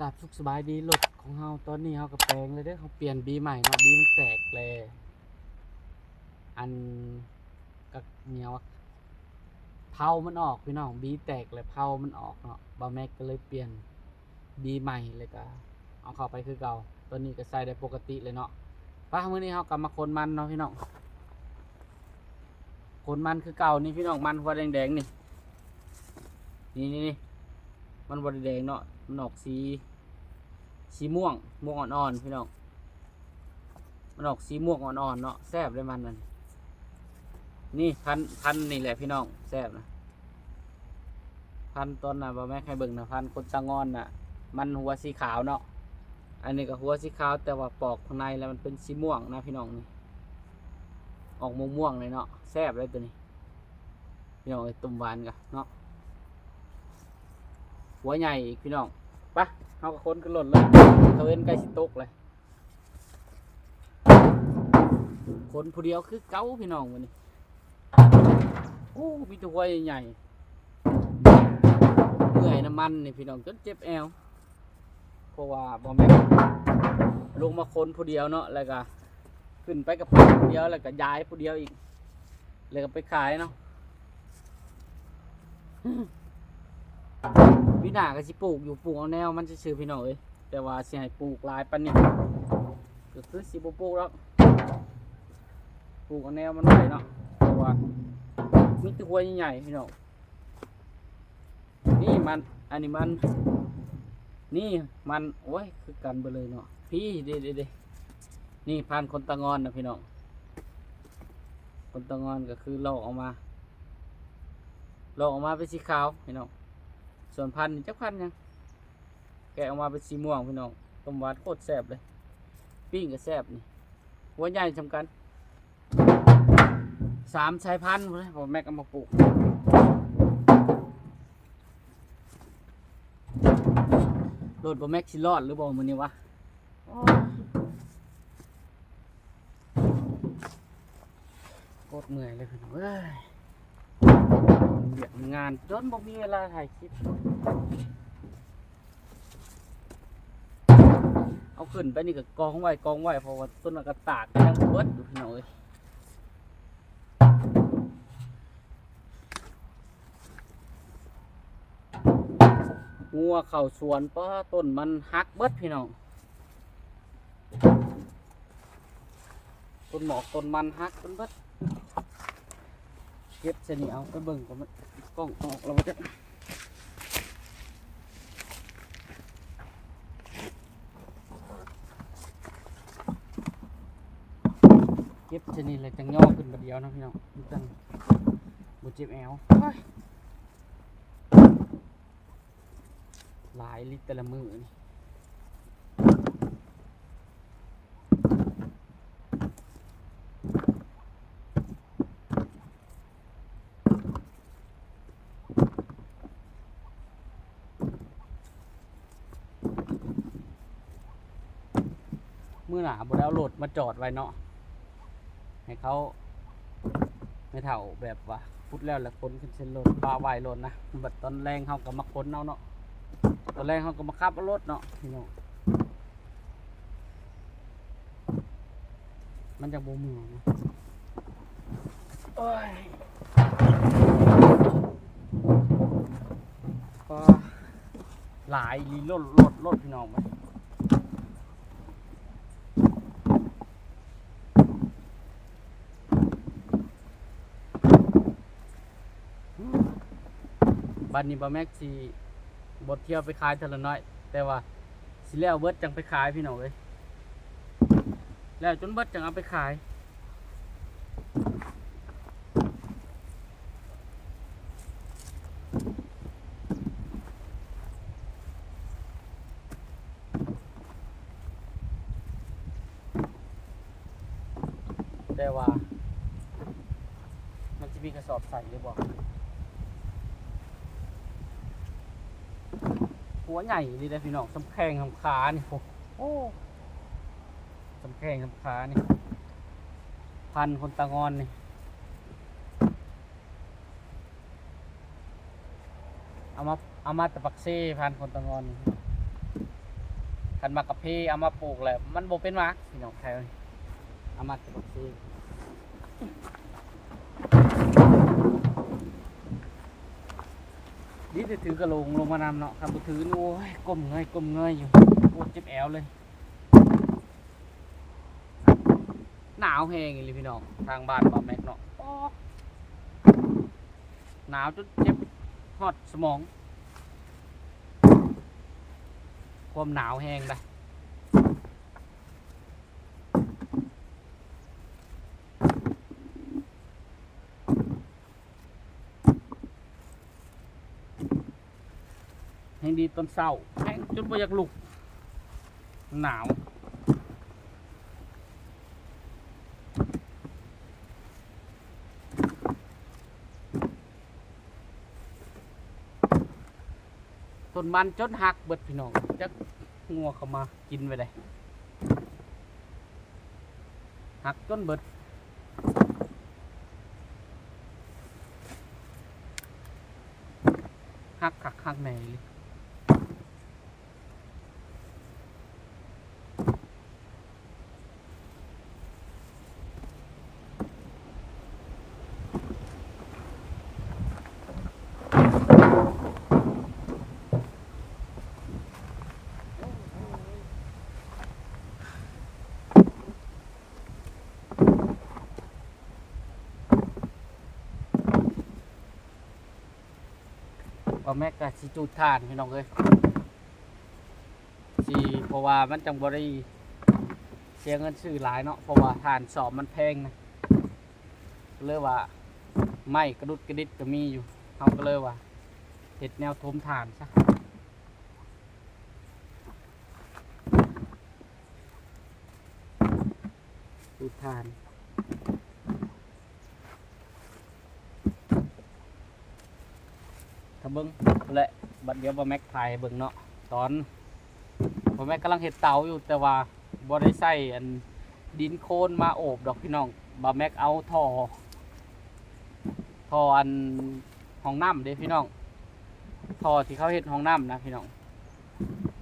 ຄັບ ສຸກສະບາຍດີ ລົດຂອງເຮົາຕອນນີ້ເຮົາກໍແປງແລ້ວເດີ ເຮົາປ່ຽນບີໃໝ່ເນາະ ບີມັນແຕກແລ້ວ ອັນ ກັກແນວ ເພົາມັນອອກພີ່ນ້ອງ ບີແຕກແລ້ວເພົາມັນອອກເນາະ ບ່າວແມັກກໍເລີຍປ່ຽນບີໃໝ່ ແລ້ວກໍເອົາເຂົ້າໄປຄືເກົ່າ ຕອນນີ້ກໍໃຊ້ໄດ້ປົກກະຕິເລີຍເນາະ. ປະ ມື້ນີ້ເຮົາກໍມາຂົນມັນເນາະພີ່ນ້ອງ ຂົນມັນຄືເກົ່ານີ້ພີ່ນ້ອງ ມັນຫົວແດງໆນີ້ ນີ້ໆໆ ມັນບໍ່ໄດ້ແດງເນາະ ມັນອອກສີ ສີມ່ວງ ມ່ວງອ່ອນໆ ພີ່ນ້ອງ ມັນອອກສີມ່ວງອ່ອນໆເນາະ ແຊບເດ້ມັນນັ້ນ ນີ້ພັນ ພັນນີ້ແຫຼະພີ່ນ້ອງ ແຊບນະ ພັນຕອນນະ ບ່າວແມັກໃຫ້ເບິ່ງນະ ພັນຄົນຕາງອນນະ ມັນຫົວສີຂາວເນາະ ອັນນີ້ກໍຫົວສີຂາວ ແຕ່ວ່າປອກຂ້າງໃນແລ້ວມັນເປັນສີມ່ວງນະພີ່ນ້ອງ ນີ້ ອອກມ່ວງໆເລີຍເນາະ ແຊບເດ້ໂຕນີ້ ພີ່ນ້ອງເອີຍ ຕົ້ມຫວານກະເນາະ ຫົວໃຫຍ່ອີກພີ່ນ້ອງ. ປະ ເຮົາກໍຂົນຂຶ້ນລົດເລີຍ ຕາເວັນໃກ້ຊິຕົກແລ້ວ ຂົນຜູ້ດຽວຄືເກົ່າພີ່ນ້ອງມື້ນີ້ ໂອ້ ມີແຕ່ຫົວໃຫຍ່ໆ ເມື່ອຍນຳມັນນີ້ພີ່ນ້ອງ ຈົນເຈັບແອວ. ເພາະວ່າບໍ່ແມ່ນລົງມາຂົນຜູ້ດຽວເນາະ ແລ້ວກະຂຶ້ນໄປກັບຜູ້ດຽວ ແລ້ວກະຢາຍຜູ້ດຽວອີກ ແລ້ວກະໄປຂາຍເນາະ. ປີໜ້າກະຊິປູກຢູ່ ປູກເອົາແນວມັນຊື່ໆ ພີ່ນ້ອງເອີຍ ແຕ່ວ່າຊິໃຫ້ປູກຫຼາຍປານນີ້ ກະຄືຊິບໍ່ປູກດອກ ປູກເອົາແນວມັນໄວ້ເນາະ ເພາະວ່າມີແຕ່ຫົວໃຫຍ່ໆ ພີ່ນ້ອງ. ນີ້ມັນ ອັນນີ້ມັນ ນີ້ມັນ ໂອ້ຍ ຄືກັນເບິດເລີຍເນາະ ພີ້ ເດ້ໆໆ ນີ້ພັນຄົນຕາງອນນະພີ່ນ້ອງ ຄົນຕາງອນກໍຄືລອກອອກມາ ລອກອອກມາເປັນສີຂາວພີ່ນ້ອງ ສ່ວນພັນນີ້ຈັກພັນຫຍັງ ແກະອອກມາເປັນສີມ່ວງພີ່ນ້ອງ ຕົ້ມຫວານໂຄດແຊບເລີຍ ປີ້ງກໍແຊບ ນີ້ຫົວໃຫຍ່ສ່ຳກັນ. ສາມສາຍພັນພຸ້ນແຫຼະ ບໍ່ແມັກເອົາມາປູກ ລົດບໍ່ແມັກຊິລອດຫຼືບໍ່ມື້ນີ້ວະ ໂອ້ຍ ໂຄດເມື່ອຍເລີຍພີ່ນ້ອງເອີຍ ວຽກງານຈົນບໍ່ມີເວລາຖ່າຍຄລິບ. ເອົາຂຶ້ນໄປນີ້ກໍກອງໄວ້ ກອງໄວ້ ເພາະວ່າຕົ້ນນັ້ນກໍຕາກຍັງບໍ່ເບິດຢູ່ພີ່ນ້ອງເອີຍ ງົວເຂົ້າສວນ ປາ ຕົ້ນມັນຫັກເບິດພີ່ນ້ອງ. ຕົ້ນໝອກຕົ້ນມັນຫັກເບິດ ເກັບໃສ່ນີ້ ເອົາໄປເບິ່ງກ່ອນ ມັນກ້ອງອອກແລ້ວບໍ່ຈັກ ເກັບໃສ່ນີ້ແລ້ວຈັ່ງຍໍຂຶ້ນບາດດຽວເນາະພີ່ນ້ອງ ມັນຈັ່ງບໍ່ເຈັບແອວ ໂອ້ຍ. ຫຼາຍລິດແຕ່ລະມື້ນີ້ ມື້ໜ້າບໍ່ໄດ້ເອົາລົດມາຈອດໄວ້ເນາະ ໃຫ້ເຂົາ ແມ່ເຖົ້າແບບວ່າຂຸດແລ້ວ ແລ້ວຂົນຂຶ້ນເຊັນລົດ ປະໄວ້ໂລດນະ ບັດຕອນແລງເຮົາກໍມາຂົນເອົາເນາະ ຕອນແລງເຮົາກໍມາຂັບເອົາໂລດເນາະພີ່ນ້ອງ ມັນຈັ່ງບໍ່ເມື່ອຍນະ ໂອ້ຍ ກໍຫຼາຍອີ່ຫຼີ ໂລດ ໂລດ ໂລດ ພີ່ນ້ອງເອີຍ. ບັດນີ້ບ່າວແມັກຊິບໍ່ທ່ຽວໄປຂາຍເທື່ອລະໜ້ອຍ ແຕ່ວ່າຊິແລ້ວເບິດຈັ່ງໄປຂາຍພີ່ນ້ອງເອີຍ ແລ້ວຈົນເບິດຈັ່ງເອົາໄປຂາຍ. ແຕ່ວ່າມັນຊິມີກະສອບໃສ່ຫຼືບໍ່ ຫົວໃຫຍ່ອີ່ຫຼີເດ້ພີ່ນ້ອງ ສ່ຳແຂ້ງສ່ຳຂານີ້ ໂອ້ ສ່ຳແຂ້ງສ່ຳຂານີ້ ພັນຄົນຕາງອນນີ້. ເອົາມາ ເອົາມາແຕ່ປາກເຊ ພັນຄົນຕາງອນນີ້ ຄັນໝາກກະເພເອົາມາປູກແລ້ວມັນບໍ່ເປັນໝາກ ພີ່ນ້ອງ ເອົາມາແຕ່ບັກເຊ. ດີແຕ່ຖືກະໂຫຼງລົງມານຳເນາະ ຄັນບໍ່ຖືນີ້ ໂອ້ຍ ກົ້ມເງີຍ ກົ້ມເງີຍຢູ່ ໂອ້ຍ ເຈັບແອວເລີຍ. ໜາວແຮງອີ່ຫຼີພີ່ນ້ອງ ທາງບ້ານບ່າວແມັກເນາະ ປອກ ໜາວຈົນເຈັບຮອດສະໝອງ ຄວາມໜາວແຮງໃດ. ແຮງດີຕອນເຊົ້າ ແຮງຈົນບໍ່ຢາກລຸກ ໜາວ. ຕົ້ນມັນຈົນຫັກເບິດພີ່ນ້ອງ ຈັກງົວເຂົ້າມາກິນໄວ້ໃດ ຫັກຈົນເບິດ ຫັກຄັກຫັກແນ່ອີ່ຫຼີ. ບ່າວແມັກກະຊິຈູດຖ່ານພີ່ນ້ອງເອີຍ ຊິ ເພາະວ່າມັນຈັ່ງບໍ່ໄດ້ເສຍເງິນຊື້ຫຼາຍເນາະ ເພາະວ່າຖ່ານສອບມັນແພງນະ ກໍເລີຍວ່າໄມ້ກະດຸດກະດິດກະມີຢູ່ ເຮົາກໍເລີຍວ່າເຮັດແນວຖົມຖ່ານຊະ ຈູດຖ່ານ. ຖ້າເບິ່ງແຫຼະ ບັດດຽວບ່າວແມັກຖ່າຍໃຫ້ເບິ່ງເນາະ ຕອນບ່າວແມັກກຳລັງເຮັດເຕົາຢູ່ ແຕ່ວ່າບໍ່ໄດ້ໃຊ້ອັນດິນໂຄນມາໂອບດອກພີ່ນ້ອງ ບ່າວແມັກເອົາທໍ່ ທໍ່ອັນຫ້ອງນ້ຳເດ້ພີ່ນ້ອງ ທໍ່ທີ່ເຂົາເຮັດຫ້ອງນ້ຳນະພີ່ນ້ອງ.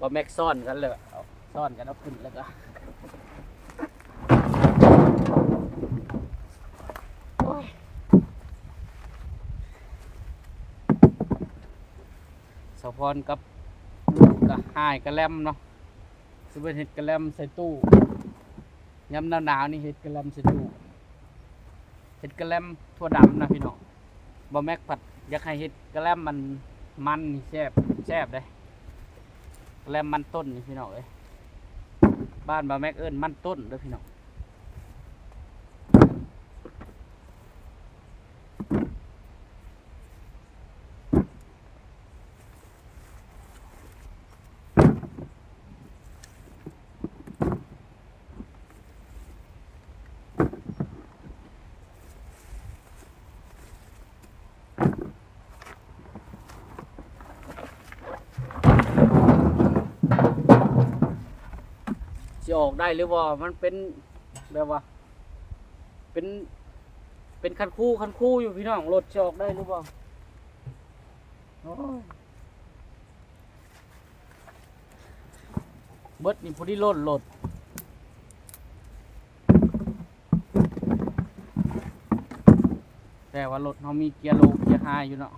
ບ່າວແມັກຊ້ອນກັນເລີຍ ຊ້ອນກັນເອົາຂຶ້ນແລ້ວກໍ ໂອ້ຍ ສາວພອນກັບລູກກໍຫາຍກະແລັມເນາະ ຊິເປັນເຮັດກະແລັມໃສ່ຕູ້ ຍາມໜາວໆນີ້ເຮັດກະແລັມໃສ່ຕູ້ ເຮັດກະແລັມຖົ່ວດຳນະພີ່ນ້ອງ. ບ່າວແມັກພັດຢາກໃຫ້ເຮັດກະແລັມມັນ ມັນນີ້ແຊບ ແຊບເດ້ ກະແລັມມັນຕົ້ນນີ້ພີ່ນ້ອງເອີຍ ບ້ານບ່າວແມັກເອີ້ນມັນຕົ້ນເດີພີ່ນ້ອງ. ຊິອອກໄດ້ຫຼືບໍ່ ມັນເປັນແບບວ່າ ເປັນ ເປັນຄັນຄູ ຄັນຄູຢູ່ພີ່ນ້ອງ ລົດຊິອອກໄດ້ຫຼືບໍ່ ໂອ້ຍ. ເບິດນີ້ພໍດີລົ້ນລົດ ແຕ່ວ່າລົດເຮົາມີເກຍໂລເກຍໄຮຢູ່ເນາະ.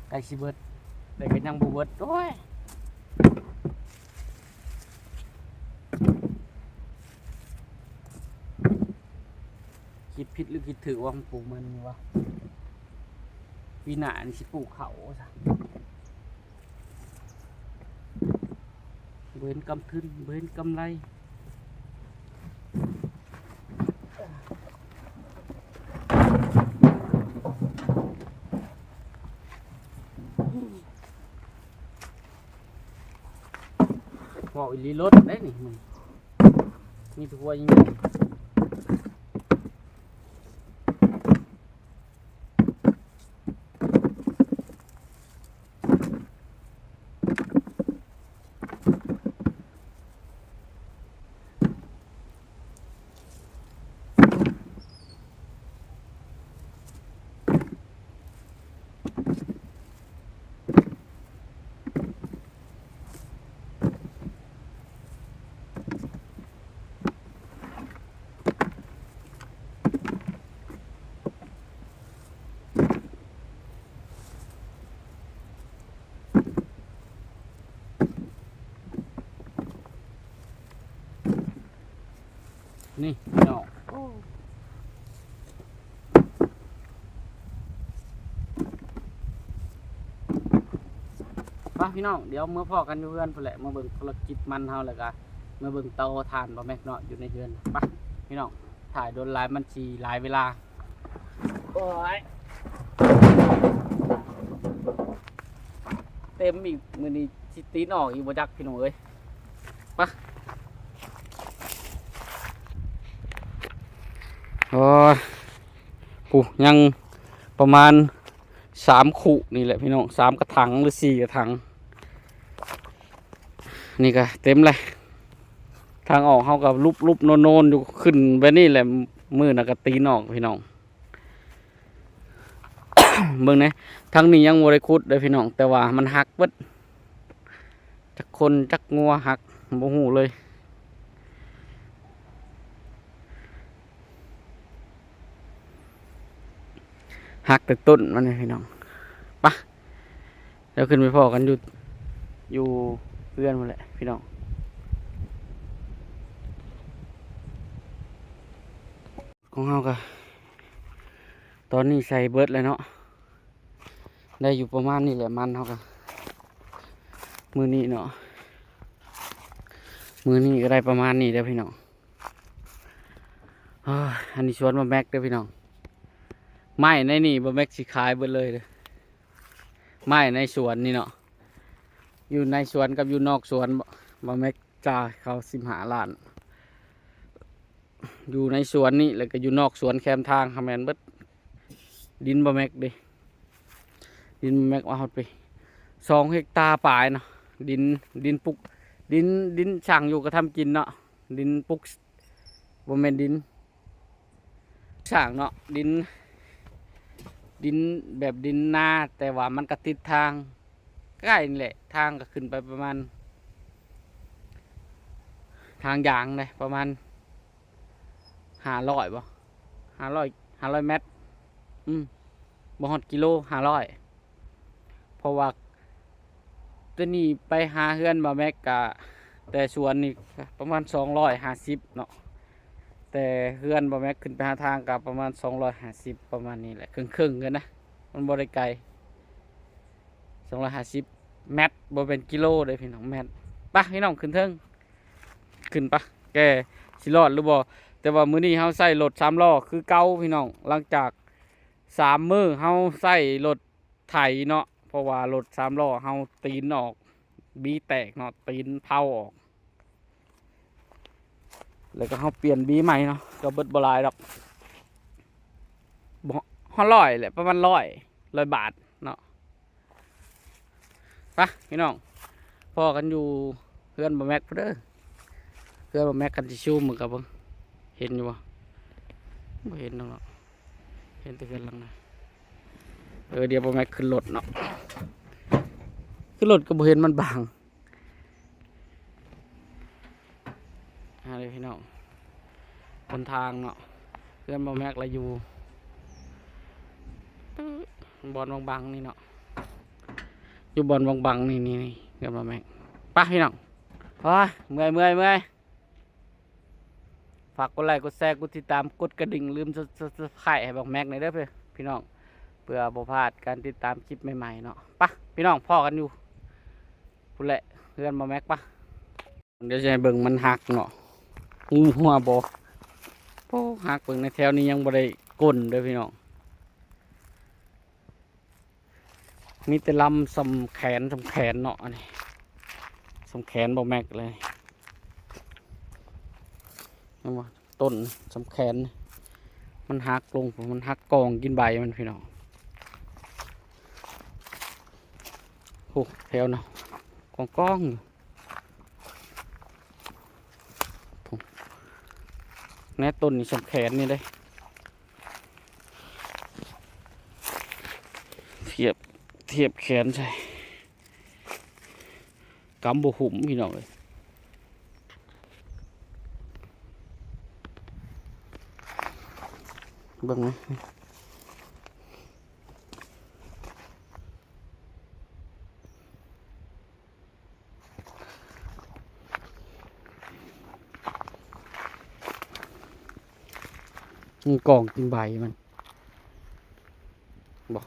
ໃກ້ຊິເບິດ ແຕ່ກໍຍັງບໍ່ເບິດ ໂອ້ຍ. ຄິດ ຫຼື ຄິດຖືກວ່າປູກມັນນີ້ວະ ປີໜ້ານີ້ຊິປູກເຂົ້າຊະ ບໍ່ເຫັນກຳທຶນ ບໍ່ເຫັນກຳໄລ. ເວົ້າອີ່ຫຼີ ລົດໄດ໋ນີ້ ມີແຕ່ຫົວໃຫຍ່. ນີ້ພີ່ນ້ອງ ໂອ້ ໄປພີ່ນ້ອງ ດຽວເມືອພໍ້ກັນຢູ່ເຮືອນພຸ້ນແຫຼະ ມາເບິ່ງທຸລະກິດມັນເຮົາ ແລ້ວກະມາເບິ່ງເຕົາຖ່ານບໍ່ແມັກເນາະ ຢູ່ໃນເຮືອນ. ໄປພີ່ນ້ອງ ຖ້າດົນຫຼາຍມັນຊິຫຼາຍເວລາ. ໂອ້ຍ ເຕັມອີກ ມື້ນີ້ຊິຕີນອອກອີກບໍ່ຈັກພີ່ນ້ອງເອີຍ. ໄປ ໂອ້ຍ ຜູ້ ຍັງປະມານສາມຄຸນີ້ແຫຼະພີ່ນ້ອງ ສາມກະຖັງ ຫຼື ສີ່ກະຖັງ. ນີ້ກະເຕັມແລ້ວ ທາງອອກເຮົາກະຫຼຸບໆໂນນໆຢູ່ ຂຶ້ນແບບນີ້ແຫຼະ ມື້ໜ້າກະຕີນອອກພີ່ນ້ອງ. ເບິ່ງແດ່ ທາງນີ້ຍັງບໍ່ໄດ້ຂຸດເດີ້ພີ່ນ້ອງ ແຕ່ວ່າມັນຫັກເບິດ ຈັກຄົນຈັກງົວຫັກ ບໍ່ຮູ້ເລີຍ ຫັກແຕ່ຕົ້ນມັນນີ້ພີ່ນ້ອງ. ໄປ ດຽວຂຶ້ນໄປພໍ້ກັນຢູ່ ຢູ່ເຮືອນພຸ້ນແຫຼະພີ່ນ້ອງ. ຂອງເຮົາກະຕອນນີ້ໃສ່ເບິດແລ້ວເນາະ ໄດ້ຢູ່ປະມານນີ້ແຫຼະ ມັນເຮົາກະ ມື້ນີ້ເນາະ ມື້ນີ້ກະໄດ້ປະມານນີ້ເດີ້ພີ່ນ້ອງ. ເອີ ອັນນີ້ສວນບ່າວແມັກເດີ້ພີ່ນ້ອງ ໄມ້ໃນນີ້ບ່າວແມັກຊິຂາຍເບິດເລີຍເດີ້ ໄມ້ໃນສວນນີ້ເນາະ ຢູ່ໃນສວນກັບຢູ່ນອກສວນ ບ່າວແມັກຈ່າຍເຂົາສິບຫ້າລ້ານ ຢູ່ໃນສວນນີ້ ແລ້ວກະຢູ່ນອກສວນແຄມທາງ ຫາແມ່ນເບິດ ດິນບ່າວແມັກເດ້ ດິນບ່າວແມັກວ່າຮອດໄປສອງເຮັກຕາປາຍເນາະ ດິນ ດິນປຸກ ດິນ ດິນສ້າງຢູ່ກະທຳກິນເນາະ ດິນປຸກ ບໍ່ແມ່ນດິນສ້າງເນາະ ດິນ ດິນແບບດິນນາ ແຕ່ວ່າມັນກະຕິດທາງ ໃກ້ນີ້ແຫຼະ ທາງກະຂຶ້ນໄປປະມານ ທາງຢາງເດ້ ປະມານຫ້າຮ້ອຍບໍ່ ຫ້າຮ້ອຍ ຫ້າຮ້ອຍແມັດ ອືມ ບໍ່ຮອດກິໂລ ຫ້າຮ້ອຍ ເພາະວ່າ ແຕ່ນີ້ໄປຫາເຮືອນບ່າວແມັກກະ ແຕ່ສວນນີ້ປະມານສອງຮ້ອຍຫ້າສິບເນາະ ແຕ່ເຮືອນບ່າວແມັກຂຶ້ນໄປຫາທາງກະປະມານສອງຮ້ອຍຫ້າສິບ ປະມານນີ້ແຫຼະ ເຄິ່ງໆກັນນະ ມັນບໍ່ໄດ້ໄກ ສອງຮ້ອຍຫ້າສິບແມັດ ບໍ່ແມ່ນກິໂລເດ້ພີ່ນ້ອງ ແມັດ. ໄປພີ່ນ້ອງ ຂຶ້ນເທິງ ຂຶ້ນປະ ແກ່ ຊິລອດຫຼືບໍ່? ແຕ່ວ່າມື້ນີ້ເຮົາໃຊ້ລົດສາມລໍ້ຄືເກົ່າພີ່ນ້ອງ ຫຼັງຈາກສາມມື້ເຮົາໃຊ້ລົດ ໄຖເນາະ ເພາະວ່າລົດສາມລໍ້ເຮົາຕີນອອກ ບີແຕກເນາະ ຕີນເຜົາອອກ ແລ້ວກະເຮົາປ່ຽນບີໃໝ່ເນາະ ກະເບິດບໍ່ຫຼາຍດອກ ບໍ່ຮອດຮ້ອຍແຫຼະ ປະມານຮ້ອຍ ຮ້ອຍບາດເນາະ. ໄປພີ່ນ້ອງ ພໍ້ກັນຢູ່ເຮືອນບ່າວແມັກພຸ້ນເດີ້ ເຮືອນບ່າວແມັກ ຄັນຊິຊູມມັນກະເບິ່ງ ເຫັນຢູ່ບໍ່? ບໍ່ເຫັນດອກເນາະ ເຫັນແຕ່ເຮືອນຫຼັງນະ ເອີ ດຽວບ່າວແມັກຂຶ້ນລົດເນາະ ຂຶ້ນລົດກະບໍ່ເຫັນ ມັນບັງ ຫາເດີ້ພີ່ນ້ອງ ຫົນທາງເນາະ ເຮືອນບ່າວແມັກລະຢູ່ບ່ອນບັງໆນີ້ເນາະ ຢູ່ບ່ອນບັງໆນີ້ ນີ້ ນີ້ ເຮືອນບ່າວແມັກ. ໄປພີ່ນ້ອງ ໂອ້ຍ ເມື່ອຍ ເມື່ອຍ ເມື່ອຍ. ໄປ ຝາກກົດໄລ ກົດແຊ ກົດຕິດຕາມ ກົດກະດິ່ງ ລືມ Subscribe ໃຫ້ບັກແມັກແດ່ເດີພີ່ນ້ອງ ເພື່ອບໍ່ພາດການຕິດຕາມຄລິບໃໝ່ໆເນາະ. ໄປພີ່ນ້ອງ ພໍ້ກັນຢູ່ພຸ້ນແຫຼະ ເຮືອນບໍ່ແມັກ ໄປ. ດຽວຊິໃຫ້ເບິ່ງມັນຫັກເນາະ ຮູ້ຫົວບໍ່? ໂອ້ ຫັກ ເບິ່ງໃນແຖວນີ້ຍັງບໍ່ໄດ້ກົ້ນເດີພີ່ນ້ອງ ມີແຕ່ລຳສ່ຳແຂນ ສ່ຳແຂນເນາະ ອັນນີ້ສ່ຳແຂນບໍ່ແມັກເລີຍ ເຫັນບໍ່? ຕົ້ນສ່ຳແຂນ ມັນຫັກລົງ ມັນຫັກກອງກິນໃບມັນພີ່ນ້ອງ. ໂອ້ ແຖວເນາະ ກອງໆຢູ່ ແນ່ ຕົ້ນນີ້ສ່ຳແຂນນີ້ເດ້ ທຽບ ທຽບແຂນໃສ່ ກຳບໍ່ຫຸ້ມພີ່ນ້ອງເອີຍ ເບິ່ງນະ ມີກອງກິນໃບມັນບໍ່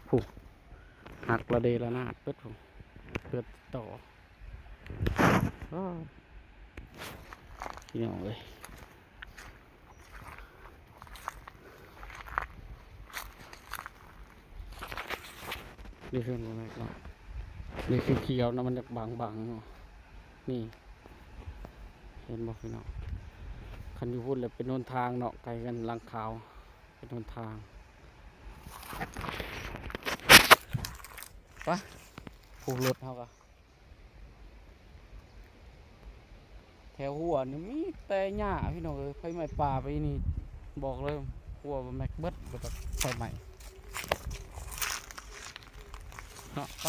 ຜູ້ ຫັກລະເດລະນາດເບິດ ຜູ້ ເຫຼືອແຕ່ຕໍ ອ້າ ພີ່ນ້ອງເອີຍ ນີ້ເຮືອນບໍ່ແມັກເນາະ ນີ້ຂຽວໆນະ ມັນຢາກບາງໆເນາະ ນີ້ ເຫັນບໍ່ພີ່ນ້ອງ? ຄັນຢູ່ພຸ້ນແຫຼະເປັນຫົນທາງເນາະ ໄກກັນຫຼັງຂາວ ເປັນຫົນທາງ ໄປ ຜູ້ ລົດເຮົາກະ ແຖວຮົ້ວນີ້ມີແຕ່ຫຍ້າພີ່ນ້ອງເອີຍ ໄຟໄໝ້ປ່າໄປນີ້ ບອກເລີຍ ຮົ້ວແມັກເບິດ ບໍ່ຈັກໄຟໄໝ້ເນາະ ໄປ.